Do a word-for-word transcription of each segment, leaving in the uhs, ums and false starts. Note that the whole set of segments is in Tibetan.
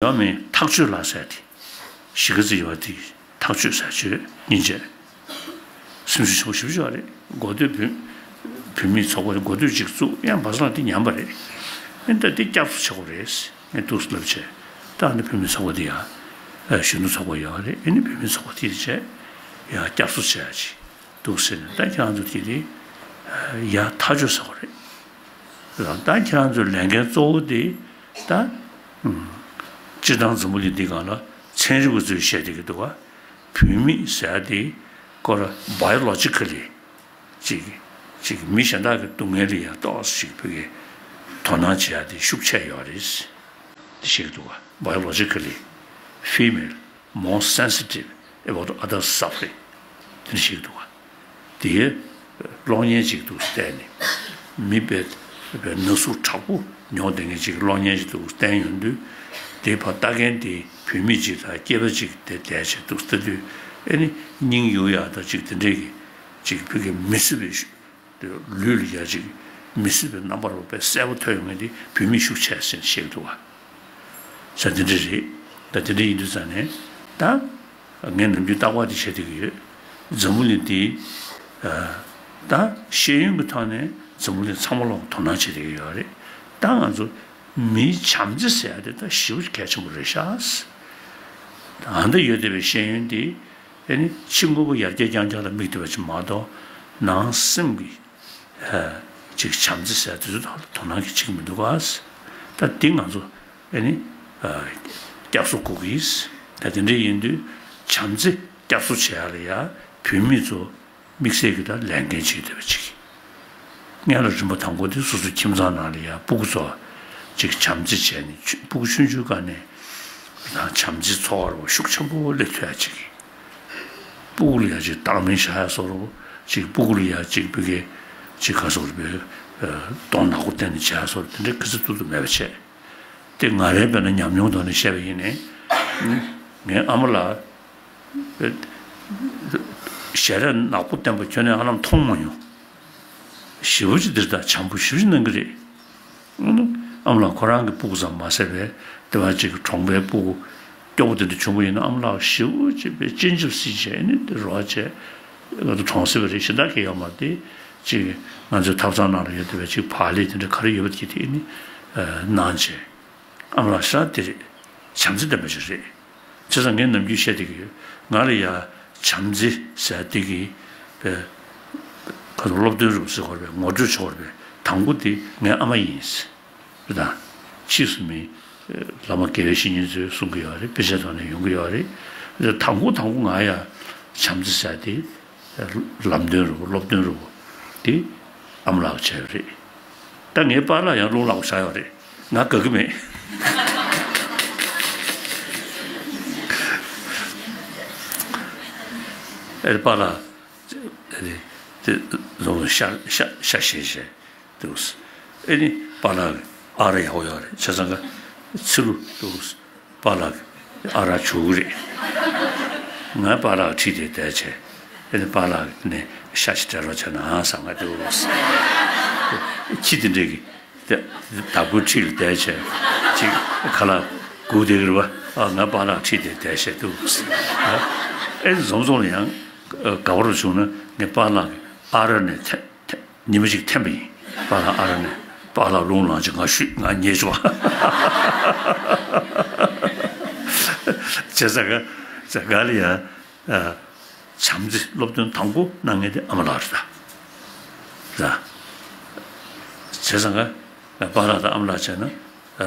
ཡོད་མེད་ཐག་གཅོད་ལ་ཟེར་ཏེ། གཞིས་ཀ་རྩེ་ཡོད་དེ་ཐག་གཅོད་ཟེར་ཆོས་སྙིང་རྗེ། སེམས་ཤུགས་ཆེན་པོ་ཞེ་པོ་ཅིག་ཡོད་རེད། འགོ་སྟོད་བུད་བུད་མེད་ཚོགས་པ་འགོ་སྟོད་ཅིག་བཙུགས་ཡང་བ་ས་ལ་དེ་ཉམས་པ་རེད། ཨེ་ད་དེ་བསྐྱར་གསོ་བྱེད་དགོས་རེད། ངས་འདུག་སེ་ལབ་བྱས། ད་ཨ་ནི་བུད་མེད་ཚོགས་པ་དེ་ཡང་གཞོན་ནུ་ཚོགས་པ་ཡོད་རེད། ཨེ་ནི་བུད་མེད་ཚོགས་པ་དེ་བྱས་ཡང་བསྐྱར་གསོ་བྱེད་ཡ་ཅིག་འདུག་སེ་ནས། ད་ཁྱེད་རང་ཚོ་དེ་དེ་ཡ་ཐག་གཅོད་ཟེར་བ་རེད། ད་ཁྱེད་རང་ཚོའི་ལས་འགན་གཙོ་བོ་དེ་ད་སྤྱིར་བཏང་འཛམ་བུ་གླིང་འདི་སྒང་ལ་ཚན་རིག་པ་ཚོས་བཤད་བསྡད་ཀྱི་འདུག་ག་བུད་མེད་ཟེར་ཡ་དེ་ཁོ་ར་biologically ཅིག་ཅིག་མི་གཞན་དག་གི་སྡུག་བསྔལ་ལ་ཡང་ཏོག་ཙམ་ཅིག་བོད་ཀྱི་དོ་སྣང་བྱེད་ཡ་དེ་ཤུགས་ཆེ་ཡོད་རེད། དེ་བཤད་ཀྱི་འདུག་ག biologically female more sensitive about other suffering དེ་འདྲ་བཤད་ཀྱི་འདུག་ག་དེའི་གློག་བརྙན་ཅིག་འདུག་བལྟས་ནས། མི་དཔེ་དཔེ་ན་ཟུག་དྲག་པོ་མྱོང་བསྡད་མཁན་ཅིག་གློག་བརྙན་ཅིག་འདུག་བསྟན་ཡོང་དུས། དེ་ཕར་ལྟ་མཁན་དེ་བུད་མེད་ཅིག་དང་སྐྱེས་པ་ཅིག་དེ་བསྡད་བྱས་འདུག་ལྟ་དུས། ཨེ་ནི་སྙིང་གཡུག་ཡག་དང་ཅིག་དེ་འདྲས་ཀྱི་ཅིག་བོད་ཀྱི་མི་སྲིད་པའི་ལུས་ལ་ཡ་ཅིག་མི་སྲིད་པའི་རྣམ་པ་རུ་དཔེ་གསལ་པོ་ཐོན་ཡོང་མཁན་དེ་བུད་མེད་ཤུགས་ཆེ་ཟེར་བཤད་འདུག་བ། ས་དེ་འདྲ་རེད། ད་དེ་འདྲ་ཡིན་དུས་ཙང་ནས་ད་ངས་ནམ་རྒྱུན་རྟག་པར་དེ་བཤད་བསྡད་ཀྱི་ཡོད། འཛམ་བུ་གླིང་འདི་ད་ཤེས་ཡོན་གྱི་ཐོག་ནས་འཛམ་བུ་གླིང་ཚང་མ་ལོག་དོ་སྣང་བྱེད་བསྡད་ཀྱི་ཡོད་རེད། ད་ང་ཚོ་མིའི་བྱམས་བརྩེ་ཟེར་ཡ་དེ་ད་ཞེ་པོ་གལ་ཆེན་པོ་རེད་ཤག་ཨ་ད་ཡོད་བསྡད་པའི་ཤེས་ཡོན་འདི་ཨེ་ནི་ཕྱི་དངོས་པོ་ཡར་རྒྱས་རྐྱང་རྐྱང་ལ་དམིགས་བསྡད་པ་ཅིག་མ་གཏོགས། ནང་སེམས་ཀྱི་ཅིག་བྱམས་བརྩེ་ཟེར་དེ་ཚོ་ཐོག་ལ་དོ་སྣང་གི་བྱེད་ཀྱི་མི་འདུག་ག་ད་འདི་ང་ཚོ་ཨེ་ནི་བསྐྱར་གསོ་དགོས་ཀྱི། ད་དེ་འདྲ་ཡིན་དུས་བྱམས་བརྩེ་བསྐྱར་གསོ་བྱེད་ཡ་ལ་ཡ་བུད་མེད་ཚོ་དམིགས་བསལ་གྱི་ད་ལས་འགན་བྱེད་བསྡད་པ་ཅིག་སྔོན་ལ་རིམ་པ་དང་པོ་དེ་སོ་སོའི་ཁྱིམ་ཚང་ནང་ལ་ཡ་སྤུ་གུ་ཚོ་ཅིག་བྱམས་བརྩེ་བྱས་ནས། ཆུ་སྤུ་གུ་ཆུང་ཆུང་སྒང་ནས་བྱམས་བརྩེའི་འཚོ་བ་རུ་ཤུགས་ཆེན་པོ་སླེབས་ཐུབ་ཡ་ཅིག་སྤུ་གུ་ལ་ཡ་ཅིག་བཏང་སྙོམས་བྱ་ཡ་བཟོ་འདྲ། ཅིག་སྤུ་གུ་ལ་ཡ་ཅིག་བོད་སྐད་ཅིག་ག་ཟེར་དགོས་རེད་པས། གདོང་ནག་པོ་བསྟན་ནས་བྱ་ཡ་བཟོ་འདྲ། དེ་འདྲ་ག་ཚོད་ཐུབ་ཐུབ་མེད་པ་བྱས། དེ་ང་རའི་དཔེར་ན་ཉམས་མྱོང་ཐོག་ནས་བཤད་པ་ཡིན་ནའི། ངའི་ཨ་མ་ལགས་ཞལ་རས་ནག་པོ་བསྟན་པ་ཁྱོན་ནས་ཧ་ལམ་མཐོང་མ་མྱོང་། ཞེ་པོ་ཅིག་འདིར་ད་བྱམས་པོ་ཞེ་པོ་ཅིག་གནང་གི་རེད། ཨ་མ་ལགས་ཁོ་རང་གི་སྤུ་གུ་ཙམ་མ་ཟད་པའི་དེ་བ་ཅིག་གྲོང་པའི་སྤུ་གུ་སྐྱོ་པོ་དེ་འདྲ་བྱུང་བ་ཡིན་ན། ཨ་མ་ལགས་ཞེ་པོ་ཅིག་པའི་སྤྱན་ཆབ་སྲིད་བྱས་ནས་དེ་རོགས་བྱས། ང་ཚོ་གྲོང་གསེབ་རེད། གཞན་དག་གི་ཡོད་མ་རེད། དེ་ཅིག་ང་ཚོའི་ཐབ་ཚང་ནང་ལ་ཡོད་བསྡད་པའི་ཅིག་བག་ལེབ་དེ་འདྲ་ག་རེ་ཡོད་པ་དེ་དེ་ནི་གནང་བྱས། ཨ་མ་ལགས་ཤ་དེ་རེད། བྱམས་བརྩེ་ལྡན་པ་ཞིག་རེད། བྱས་ཙང་ངས་ནམ་རྒྱུན་བཤད་བསྡད་ཀྱི་ཡོད། ང་ལ་ཡ་བྱམས་བརྩེ་ཟེར་དེ་གི་པའི་ཁ་ཐུག་སློབ་སྟོན་རུ་ཟེར་དགོས་རེད་པས། ངོ་སྤྲོད་བྱེད་དགོས་རེད་པས། དང་པོ་དེ་ངའི་ཨ་མ་ཡིན་ཟེར། རེད་དང་། ཕྱིས་སུ་མི་བླ་མ་དགེ་བའི་བཤེས་གཉེན་ཚོས་གསུང་གི་ཡོད་རེད། དཔེ་ཆའི་ཐོག་ནས་ཡོང་གི་ཡོད་རེད། དང་པོ་དང་པོ་ང་ཡ་བྱམས་བརྩེ་ཟེར་དེ། ལམ་སྟོན་རུ་སློབ་སྟོན་རུ་དེ་ཨ་མ་ལགས་བྱས་པ་རེད། ད་ངའི་པཱ་ལགས་ཡང་རླུང་ལག་པ་བཞག་ཡོད་རེད། ང་དགའ་གི་མེད། ཨེ་པཱ་ལགས་དེ་ལོ་ཤ་ཤ་ཤ་ཞེས་བྱས་འདུག་ཨེ་ནི་པཱ་ལགས་ཨ་ར་ཡག་པོ་ཡོད་རེད། བྱས་ཙང་ཀ་ཚི་ལུ་འདུག་པཱ་ལགས་ཨ་རག་བྱུག་གི་རེད། ང་པཱ་ལགས་ཁྲིད་དེ་བསྡད་བྱས། ཨེ་ནི་པཱ་ལགས་ནས་ཤ་ཞིག་སྤྲད་རོགས་བྱས་ན་ཨང་བསམ་ང་འདུག་ཁྱི་དེ་འདྲས་ཀྱི་བདག་པོའི་ཁྲིད་ལ་བསྡད་བྱས། ཅིག་ཁ་ལག་སྒུག་བསྡད་ཀྱི་རེད་པ། ཨ་ང་པཱ་ལགས་ཁྲིད་དེ་བསྡད་བྱས་འདུག་ཨེ་ནི་འཛོམས་འཛོམས་ལ་ཡང་དགའ་པོ་རུ་བྱུང་ན་ངས་པཱ་ལགས་ཀྱི་ཨ་རག་ནས་ཐེ་ཐེ། ཉི་མ་གཅིག་འཐེན་པ་ཡིན། པཱ་ལགས་ཨ་རག་ནས། པཱ་ལགས་རླུང་ལངས་ཅིག་ང་ཤུད་ང་ཉལ་ཅིག་བ། བྱས་ཙང་ཀ་ཙང་ཀ་ལ་ཡ། བྱམས་བརྩེ་སློབ་སྟོན་དང་པོ་གནང་མཁན་དེ་ཨ་མ་ལགས་རེད་ད། ར། བྱས་ཙང་ཀ་པཱ་ལགས་དང་ཨ་མ་ལགས་བྱས་ན།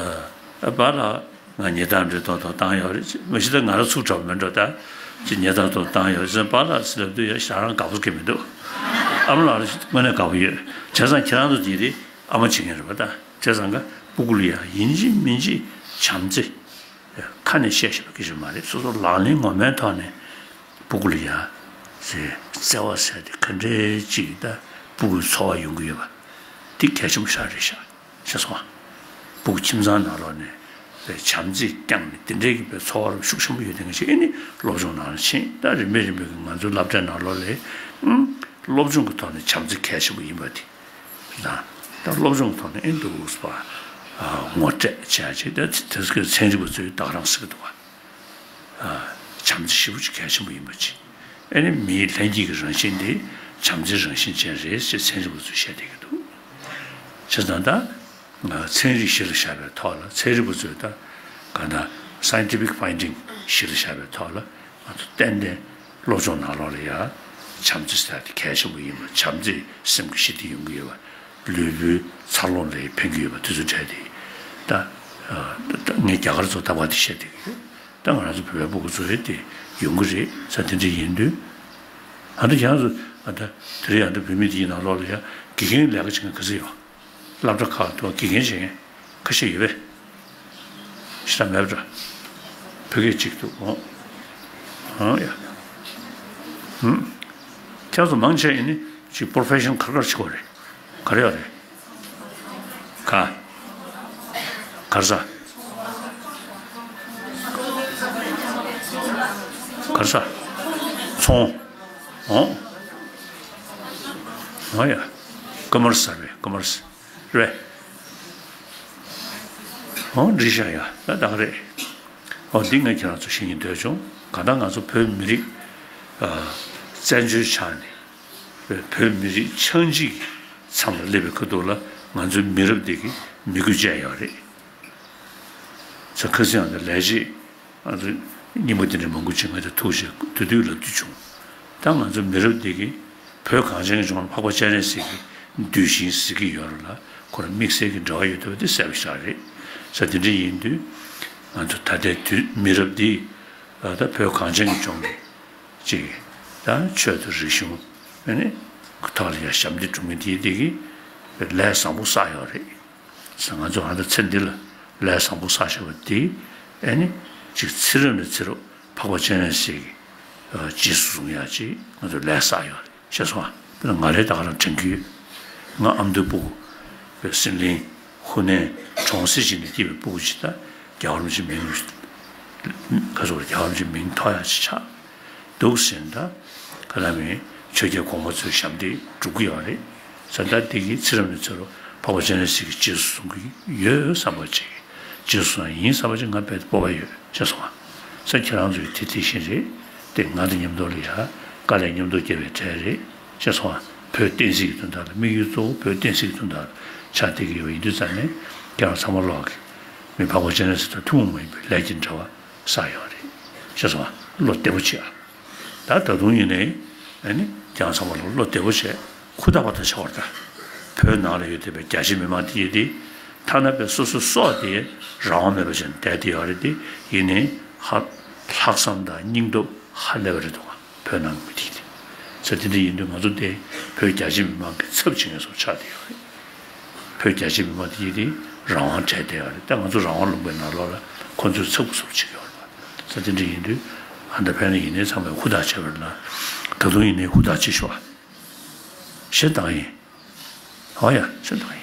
ཨ་པཱ་ལགས་ང་ཉལ་ཐ་འགྲོ་ཐོག་ཐོག་བཏང་ཡོད་རེད། མ་གཞི་ད་ང་རང་ཚུར་འགྲོ་མི་འགྲོ་ད། ཅི་ཉལ་ཐ་ཐོག་བཏང་ཡོད་རེད། པཱ་ལགས་ཟེར་ལབ་དུས་ཡ་ཞེ་དྲག་དགའ་པོ་སྐྱེ་མི་འདུག་ཨ་མ་ལགས་རེད། དངོས་གནས་དགའ་པོ་ཡོད། བྱས་ཙང་ཁྱེད་རང་ཚོ་དེ་རེད། ཨ་མ་བྱེད་མཁན་རེད་པ་ད། བྱས་ཙང་ཀ་སྤུ་གུ་ལ་ཡ་ཡིན་གཅིག་མིན་གཅིག་བྱམས་བརྩེ་ཁ་ནས་བཤད་ཤེས་པ་སྐད་ཆ་མ་རེད། སོ་སོ་ལག་ལེན་ངོ་མའི་ཐོག་ནས་སྤུ་གུ་ལ་ཡ་ཟེར་བརྩེ་བ་ཟེར་དེ་ག་འདྲའི་ཅིག་ད་སྤུ་གུའི་འཚོ་བ་ཡོང་གི་ཡོད་པ་དེ་གལ་ཆེན་པོ་ཞེ་དྲག་རེད་ཤག་ཤེས་སོང་ང་། སྤུ་གུ་ཁྱིམ་ཚང་ནང་ལོགས་ནས་བྱམས་བརྩེ་བསྐྱངས་ནས་དེ་འདྲའི་གི་བའི་འཚོ་བ་རུ་ཤུགས་ཆེན་པོ་ཡོད་དེ་འདྲ་ཞིག་ཨེ་ནི་སློབ་སྦྱོང་ནང་ལ་ཕྱིན། ད་རིམ་པས་རིམ་པས་ཀྱི་ང་ཚོའི་སློབ་གྲྭའི་ནང་ལོགས་ལ་ཨང་སློབ་སྦྱོང་གི་ཐོག་ནས་བྱམས་བརྩེ་གལ་ཆེན་པོ་ཡིན་པ་དེ་དང་། ད་སློབ་སྦྱོང་གི་ཐོག་ནས་ཨེ་འདུག་ཟེར་བ། ངོ་སྤྲད་བྱས་ཅིག་ད་དེ་ཚོ་ཚན་རིག་པ་ཚོས་ད་ག་རང་ཟེར་གི་འདུག་བ། བྱམས་བརྩེ་ཞེ་པོ་ཅིག་གལ་ཆེན་པོ་ཡིན་པ་ཅིག་ཨ་ནི་མིའི་ལྷན་སྐྱེས་ཀྱི་རང་བཞིན་དེ་བྱམས་བརྩེའི་རང་བཞིན་ཅན་རེད་ཅེས་ཚན་རིག་པ་ཚོས་བཤད་བསྡད་ཀྱི་འདུག་བྱས་ཙང་ད་ཚན་རིག་གཞི་ལ་བཞག་པའི་ཐོག་ལ་ཚན་རིག་པ་ཚོས་ད་ག་ན་scientific finding གཞི་ལ་བཞག་པའི་ཐོག་ལ་ང་ཚོ་ཏན་ཏན་སློབ་སྦྱོང་ནང་ལོགས་ལ་ཡ་བྱམས་བརྩེ་ཟེར་དེ་གལ་ཆེན་པོ་ཡིན་པ། བྱམས་བརྩེས་སེམས་ཀྱི་ཞི་བདེ་ཡོང་གི་ཡོད་པ། ལུས་པོའི་འཚར་ལོངས་ལ་ཕན་གྱི་ཡོད་པ་དེ་ཚོ་འཕྲད་དེ། ད་ད་ངས་རྒྱ་གར་ཚོ་ད་བར་དེ་བཤད་བསྡད་ཀྱི་ཡོད། ད་ང་རང་ཚོ་བོད་པའི་སྤུ་གུ་ཚོ་ཡོད་དེ་ཡོང་གི་རེད་ས། དེ་འདྲ་ཡིན་དུས་ཨ་ད་ཁྱེད་རང་ཚོ་ཨ་ད་དེ་རིང་ཡང་ད་བོད་མི་དེའི་ནང་ལོགས་ལ་ཡ་དགེ་རྒན་ལས་ཀ་བྱེད་མཁན་ག་ཚོད་ཡོད། སློབ་གྲྭ་ཁག་ཏུ་དགེ་རྒན་བྱེད་མཁན་ཁ་ཤས་ཡོད་པས། ཤི་ད་མེད་པ་འདྲ། བོད་སྐད་གཅིག་ཏུ་འོང་། ཨང་ཡ། ཧུམ། ཁྱེད་ཚོ་མང་ཆེ་ཡིན་ནི་ཅིག་པོར་ཕེ་ཤོན་ག་རེ་ག་རེ་བྱེད་དགོས་རེད། ག་རེ་ཡོད་རེད། ག་ག་རེ་ཟ། ག་རེ་ཟ། ཚོང་། འོང་། འོང་ཡ། ཀ་མར་སི་ཟ་རེད། ཀ་མར་སི་རེད། འོང་། འགྲིག་ཤག་ཡ། ད་ད་ག་རེད། འོ་འདི་ངས་ཁྱེད་རང་ཚོ་ཤེས་ཀྱི་འདོད་བྱུང་། གང་ལྟར་ང་ཚོ་བོད་མི་རིགས་བཙན་བྱོལ་ཆགས་ནས་བོད་མི་རིགས་ཆགས་འཇིག་མཚམས་ལ་སླེབས་པའི་ཁ་ཐུག་ལ་ང་ཚོའི་མི་རབས་འདི་གི་མི་དགོས་ཅན་ཡོད་རེད། ཚ་ཁ་སང་ཡང་ལས་བྱེད་ང་ཚོ་རྙིང་པ་དེ་འདྲ་མང་པོ་ཅིག་ང་ཚོ་ཐུག་བྱས་དུས་དུས་ལབ་རྒྱུ་བྱུང་། ད་ང་ཚོ་མི་རབས་འདི་གི་བོད་གངས་ཅན་གྱི་ལྗོངས་ལ་འཕགས་པ་སྤྱན་རས་གཟིགས་ཀྱི་གདུལ་ཞིང་ཟེར་གྱི་ཡོད་རེད་ལ། ཁོ་རང་དམིགས་བསལ་གྱི་འབྲེལ་བ་ཡོད་བསྡད་པ་དེ་གསལ་པོ་ཞིག་རེད་ས། དེ་འདྲ་ཡིན་དུས་ང་ཚོ་ད་ལྟའི་དུས་མི་རབས་འདི་ད་བོད་གངས་ཅན་གྱི་ལྗོངས་ཀྱི་ཅིག་ད་ཆོས་དང་རིག་གཞུང་ཨ་ནི་ཐོག་ལ་ཡ་ཞབས་འདེགས་སྒྲུབ་མཁན་དེ་དེ་གི་ལས་བཟང་པོ་བསགས་ཡོད་རེད། ས། ང་ཚོ་ཨ་ད་ཚེ་འདི་ལ་ལས་བཟང་པོ་བསགས་བཞག་པ་དེ་ཨ་ནི་ཅིག་ཚེ་རབས་ནས་ཚེ་རབས་འཕགས་པ་སྤྱན་རས་གཟིགས་ཀྱི་རྗེས་སུ་བཟུང་ཡག་ཅིག་ང་ཚོ་ལས་བསགས་ཡོད་རེད། ཤེས་སོང་ཨ། དཔེར་ན་ང་རང་ད་ག་རང་དྲན་གྱི་ཡོད། ང་ཨ་མདོའི་སྤུ་གུ་སིམ་ལིང་ཧུ་ནན་གྲོང་གསེབ་ཅིག་ནས་སྐྱེས་པའི་སྤུ་གུ་ཅིག་ད་རྒྱལ་བ་རིན་པོ་ཆེའི་མིང་ཁ་སོགས་རྒྱལ་བ་རིན་པོ་ཆེའི་མིང་ཐོགས་ཡག་ཅིག་ཆགས། འདུག་ཟེར་ན་ད་ག་ལ་མིན་ཆོས་རྒྱལ་གོང་མ་ཚོའི་ཞབས་འདེགས་སྒྲུབ་ཀྱི་ཡོད་རེད་ཟེར། ད་འདི་གི་ཚེ་རབས་ནས་ཚེ་རབས་འཕགས་པ་སྤྱན་རས་གཟིགས་ཀྱི་རྗེས་སུ་བཟུང་གི་ཡོད་བསམ་པ་ཅིག་རྗེས་སུ་བཟུང་ཡིན་བསམ་པ་ཅིག་ང་རྦད་དེ་སྤོབས་པ་ཡོད། ཤེས་སོང་ཨ། ས། ཁྱེད་རང་ཚོས་དེ་དེ་བཞིན་རེད་དེ། ང་དང་མཉམ་དུ་ལ་ཡ་དཀའ་ལས་མཉམ་དུ་བརྒྱབ་པའི་གྲས་རེད། ཤེས་སོང་ཨ། བོད་བསྟན་སྲིད་ཀྱི་དོན་དག་ལ་དམིགས་ཡུལ་གཙོ་བོ་བོད་བསྟན་སྲིད་ཀྱི་དོན་དག་ལ་ཆགས་བསྡད་ཀྱི་ཡོད་པ་ཡིན་དུས་ཙང་ནས་ཁྱེད་རང་ཚང་མ་ལོག་གི་མི་འཕགས་པ་སྤྱན་རས་གཟིགས་དང་ཐུན་མོང་མ་ཡིན་པའི་ལས་ཀྱི་འབྲེལ་བ་བསགས་ཡོད་རེད། ཤེས་སོང་ཨ། བློ་བདེ་པོ་བྱེད་ཨ། ད་ད་དུང་ཡིན་ནའི་ཨ་ནི་ཁྱེད་རང་ཚང་མ་ལོག་བློ་བདེ་པོ་བྱས་ཧུར་ཐག་པ་ཐག་བྱ་བར་ད། བོད་ནང་ལ་ཡོད་བསྡད་པའི་རྒྱ་ཆེ་མི་མང་དེ་ཡིན་ཏེ། ཐ་ན་པའི་སོ་སོ་སྲོག་དེ་རང་དབང་མེད་པ་བྱས་ནས་བསྡད་དེ་ཡོད་རེད་དེ། ཡིན་ནའི་ཧ་ལྷག་བསམ་དང་སྙིང་སྟོབས་ཧ་ལས་པ་རེད་འདུག་ག་བོད་ནང་གི་མི་དེ་ཡིན་ཏེ། ས། དེ་འདྲ་ཡིན་དུས་ང་ཚོ་དེ་བོད་རྒྱ་ཆེ་མི་མང་གི་ཚབ་བྱེད་མཁན་སོགས་ཆགས་བསྡད་ཡོད་རེད། བོད་རྒྱ་ཆེ་མི་མང་དེ་ཡིན་ཏེ་རང་དབང་བྲལ་བསྡད་ཡོད་རེད། ད་ང་ཚོ་རང་དབང་ལུང་པའི་ནང་ལོགས་ལ་ཁོ་ཚོས་ཚབ་ཀྱི་ཚབ་བྱེད་ཀྱི་ཡོད་རེད་པ། ས། དེ་འདྲ་ཡིན་དུས་ཨ་ད་ཕན་ནི་ཡིན་ནའི་ཚང་མས་ཧུར་ཐག་བྱས་པ་རེད་ལ། ད་དུང་ཡིན་ནའི་ཧུར་ཐག་བྱེད་ཤོག་ཨ། ཞེ་དྲག་ཡིན། ཨོ་ཡ། ཞེ་དྲག་ཡིན།